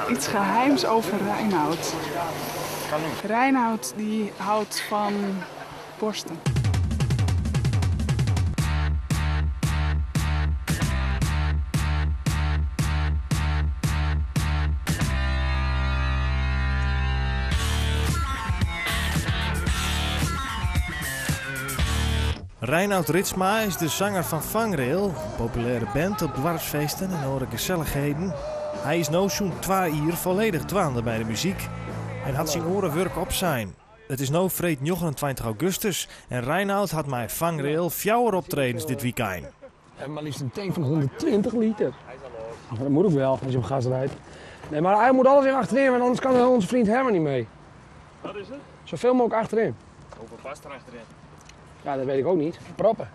Iets geheims over Reinout. Reinout die houdt fan borsten. Reinout Ritsma is de sanger fan Vangrail, in populêre band op doarpsfeesten en oare gesellichheden. Hy is no sûnt twa jier folledich dwaande mei de muzyk en hat syn oare wurk opsein. It is no freed 29 augustus en Reinout hat mei Vangrail fjouwer optredens dit wykein. En maar liefst een tank van 120 liter. Dat moet ook wel, als je op gas rijdt. Nee, maar hij moet alles even achterin, want anders kan onze vriend Herman niet mee. Wat is het? Zoveel mogelijk achterin. Hoeveel past er achterin? Ja, dat weet ik ook niet. Proppen.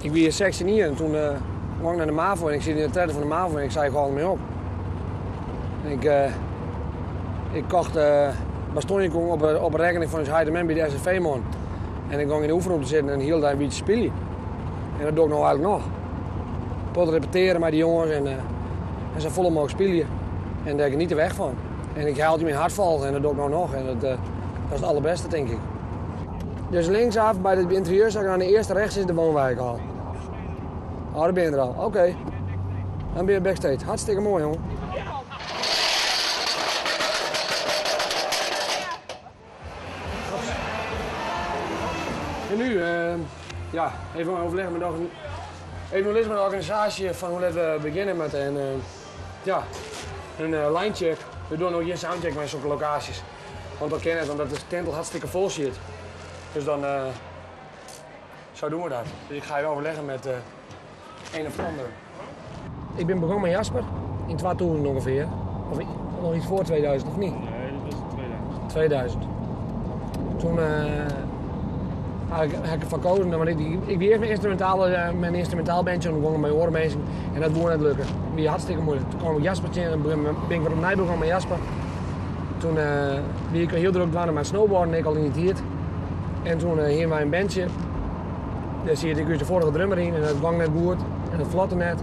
Ik ben hier 16 jaar en toen uh, kwam ik naar de MAVO en ik zit in de trede van de MAVO en ik zei ik haal ermee op. En ik, uh, ik kocht uh, bastonje op, op rekening van ons bij de SFV-man. En ik ging in de oefenruimte zitten en hield daar een beetje spelen. En dat doe ik nou eigenlijk nog. Tot repeteren met die jongens en, en zo volle mogelijk spelen. En daar geniet ik weg van. En ik haal mijn hart vol en dat doe ik nou nog. En dat, dat is het allerbeste, denk ik. Dus linksaf bij de interieurzak aan de eerste rechts is de woonwijk al. Oh, daar ben je er al. Oké. Dan ben je backstage. Hartstikke mooi, jongen. En nu, uh, ja, even overleggen met de, even overleggen met de organisatie van hoe we beginnen met en uh, ja, een uh, linecheck. We doen ook geen soundcheck met zulke locaties. Want dat ken het, omdat de tent al hartstikke vol zit. Dus dan, uh, zo doen we dat. Dus ik ga even overleggen met uh, een of ander. Ik ben begonnen met Jasper, in 2000 ongeveer. Of nog iets voor 2000, of niet? Nee, dat was in 2000. 2000. Toen uh, had ik, had ik ervoor gekozen, want ik, ik, ik eerst mijn instrumentaal, mijn instrumentaal bandje en begon met mijn oren en dat wilde net lukken. Die hartstikke moeilijk. Toen kwam ik Jasper tegen en ben ik weer opnieuw begonnen met Jasper. Toen uh, ben ik heel druk met snowboarden, ik al in die tijd. En toen uh, hier wij een bandje. Daar zie ik de vorige drummer in en dat kwam net goed en dat vlotte net.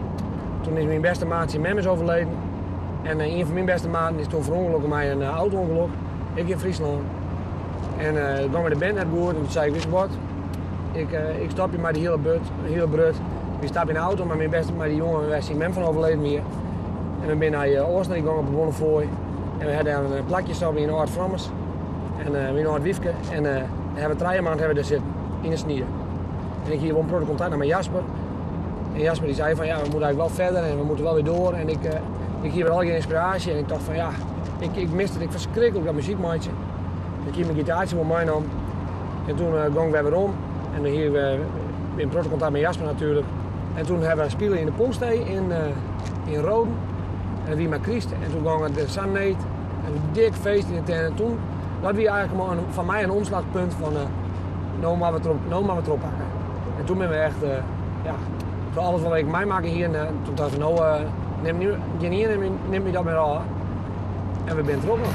Toen is mijn beste maatje Mem is overleden. En uh, een van mijn beste maten is toen verongelukt met een uh, auto-ongeluk. Ik in Friesland. En uh, het kwam met de band net goed en toen zei ik, weet je wat? Ik, ik stop je maar die hele brut. Hele brut. Ik stap in de auto, maar mijn beste, maar die jongen waar zijn mem van overleden weer. En we zijn naar uh, Oostenrijk gegaan op de Bonnefoy. En we hadden een plakje stop in Noord-Frammers. En uh, in Noord-Wiefke. En uh, hebben we drie maanden hebben we daar zitten, in de sneeuw. En ik hier gewoon contact met Jasper. En Jasper die zei van ja, we moeten eigenlijk wel verder en we moeten wel weer door. En ik, uh, ik hier weer al geen inspiratie en ik dacht van ja, ik, ik miste het, ik verschrikkelijk dat muziekmaatje. Ik hier mijn gitaartje voor mij nam. En toen uh, ging we weer om. En dan hier uh, in contact met Jasper natuurlijk. En toen hebben we spelen in de Pompstee in, in Roden. En wie met Christ. En toen ging het de Sunneet. En een dik feest in de tent. En toen, dat was eigenlijk een, van mij een omslagpunt van uh, nou maar we erop, nou maar we erop pakken. En toen ben we echt, uh, ja, voor alles wat ik mij maken hier. En uh, toen dacht ik, nou, neem nu, geen hier, neem, neem je dat meer al. En we zijn erop nog.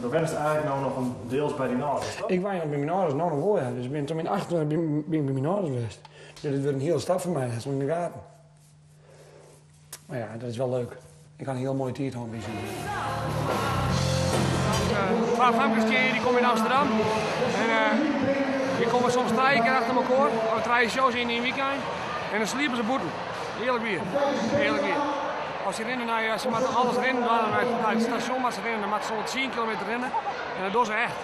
Do wennest eigenlijk nou noch in diels by dyn âlders, toch? Ik wen nog by myn âlders, no noch wol ja. Dus ik bin tot myn 28 bin, bin ik by myn âlders west. Dus dit wurdt in hiele stap foar my, dat is yn de gaten. Mar ja, dat is wol leuk. Ik ha in hiel moaie tiid hân by se. Twa famkes dy komme yn Amsterdam. En uh, dy komme soms trije kear achter elkoar, of trije shows yn in wykein. En dan sliepe se bûten. Earlik wier. Earlik wier. As se rinne nei, se moatte alles rinnen dwaan, nei, nei it stasjon moatte se rinne, dan moatte se wol 10 kilometer rinne. En dat dogge se echt.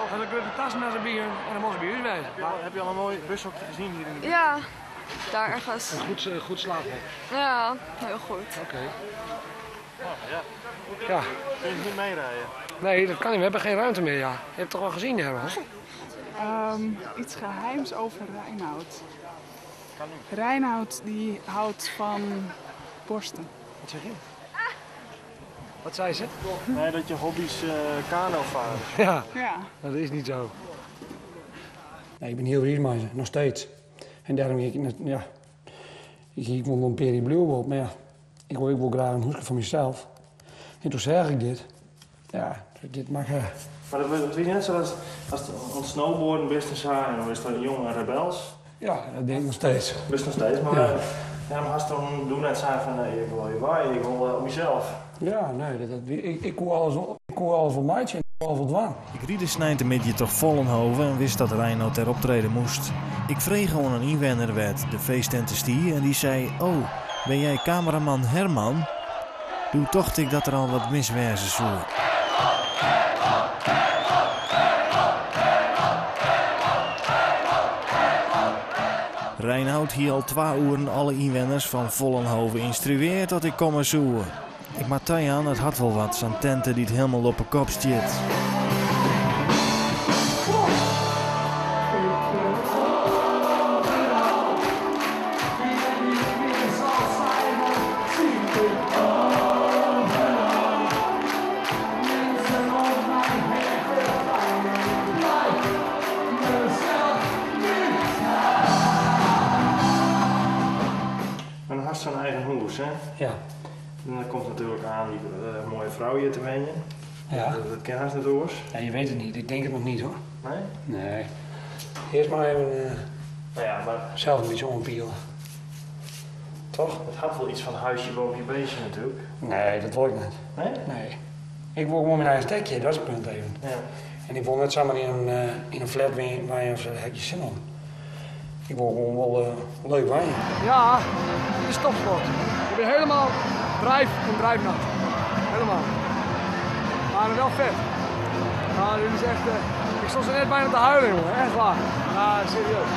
Dan de grutte tassen mei se by hun en dan moatte se by ús wêze. Heb je al een mooi bushokje gezien hier in de buurt? Ja, daar ergens. Een goed, goed slaaphok. Ja, heel goed. Oké. Okay. Ja. Ja. Kun je niet meerijden? Nee, dat kan niet. We hebben geen ruimte meer, ja. Je hebt het toch al gezien, Herman? Iets geheims over Reinout. Reinout die houdt fan Borsten. Wat zeg je? Wat zei ze? Nee, dat je hobby's kano varen. Ja, Ja. dat is niet zo. Nee, ik ben heel blij met ze, nog steeds. En daarom ging ik, ja, ik wil een periblue op, maar ja, ik wil, ik wil graag een hoesje voor mezelf. En toen zeg ik dit. Ja, dit mag. Maar dat is net zoals als het snowboarden best en en dan is dat jong en rebels. Ja, dat denk ik nog steeds. Best nog steeds, maar Ja. ja, maar als dan doen net zijn van nee, ik wil je waar, ik wil op mezelf. Ja, nee, ik koe alles, ik koe alles voor mij en ik koe alles voor dwang. Ik ried de snijtemidje toch Vollenhoven en wist dat Reinoud ter optreden moest. Ik vreeg gewoon een inwenner werd de feesttent te stier en die zei: Oh, ben jij cameraman Herman? Toen tocht ik dat er al wat miswezen zou. Reinoud hier al 2 uren alle inwoners van Vollenhoven instrueerd dat ik kom zoeken. Ik maar aan, het had wel wat, zo'n tenten die het helemaal op de kop stiet. Maar dan had zo'n eigen hoes, hè? Ja. En dan komt natuurlijk aan die mooie vrouw hier te wenjen. Ja. Dat ken haast net oors. Ja, je weet het niet. Ik denk het nog niet hoor. Nee? Nee. Eerst maar even Nou ja, maar zelf een beetje ompielen. Toch? het had wel iets van huisje, boompje, beestje natuurlijk. Nee, dat wil ik niet. Nee? Nee. Ik wil gewoon mijn eigen stekje, dat is het punt even. Ja. En ik wil net zomaar in een flat waar je of heb je zin om. Ik wil gewoon wel leuk wijnen. Ja, dit is topsport. Ik ben helemaal drijf en drijfnat. Helemaal. Maar wel vet. Maar dit is echt, ik stond zo net bijna te huilen, jongen. Echt waar. Ja, serieus.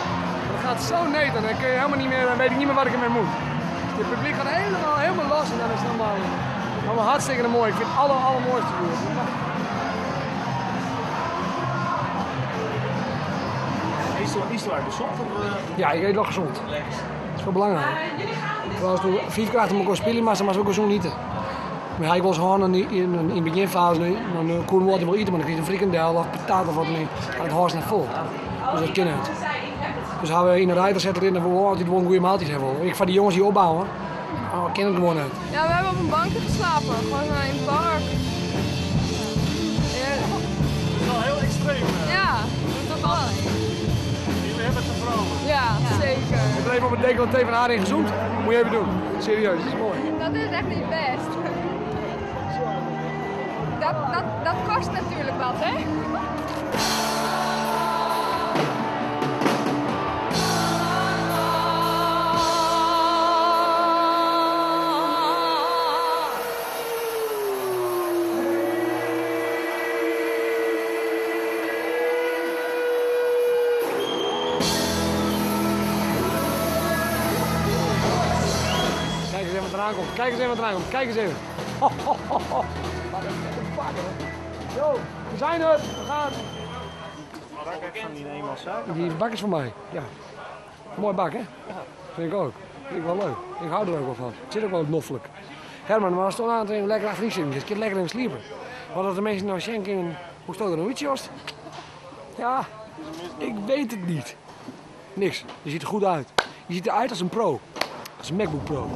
Maar het gaat zo neet en dan kun je helemaal niet meer, dan weet ik niet meer wat ik ermee moet. Dus het publiek gaat helemaal, helemaal los en dan is het helemaal, helemaal hartstikke mooi. Ik vind het allermooiste doen. Is het gezond? Of, Ja, ik eet wel gezond. Dat is wel belangrijk. Terwijl als 4 keer achter elkaar spelen, maar ze maar ook zo niet. Maar hij was gewoon in de beginfase, nu, dan kon we wel eten, maar dan kreeg je een frikandel of patat of wat dan ook. Maar het huis net vol. Dus dat kan niet. Dus hebben we in de rijder zetten erin dat we altijd wel een goede maaltijd hebben. Ik van die jongens die opbouwen, oh, ken het gewoon niet. Ja, we hebben op een bankje geslapen. Gewoon in het park. Ja. Dat is wel heel extreem. Ja, dat toch wel. Jullie hebben het ervoor. Ja, zeker. Ik heb even op het decolleté van haar in gezoend. Moet je even doen. Serieus, dat is mooi. Dat is echt niet best. Dat kost natuurlijk wat, hè? Kijk eens even wat eraan komt. Kijk eens even wat eraan komt. Kijk eens even. Ho, ho, ho, ho. Wat een vette bak, hè. Yo, we zijn er. We gaan. Bak van die eenmanszaak. Die bak is van mij. Ja. Mooi bak, hè? Vind ik ook. Vind ik wel leuk. Ik hou er ook wel van. Het zit ook wel noffelijk. Herman, maar als het aan het lekker achterin zitten, dus je kunt lekker in sliepen. Want als de mensen nou schenken, hoe stoot er een uurtje was? Ja, ik weet het niet. Niks. Je ziet er goed uit. Je ziet eruit als een pro. Als een MacBook Pro.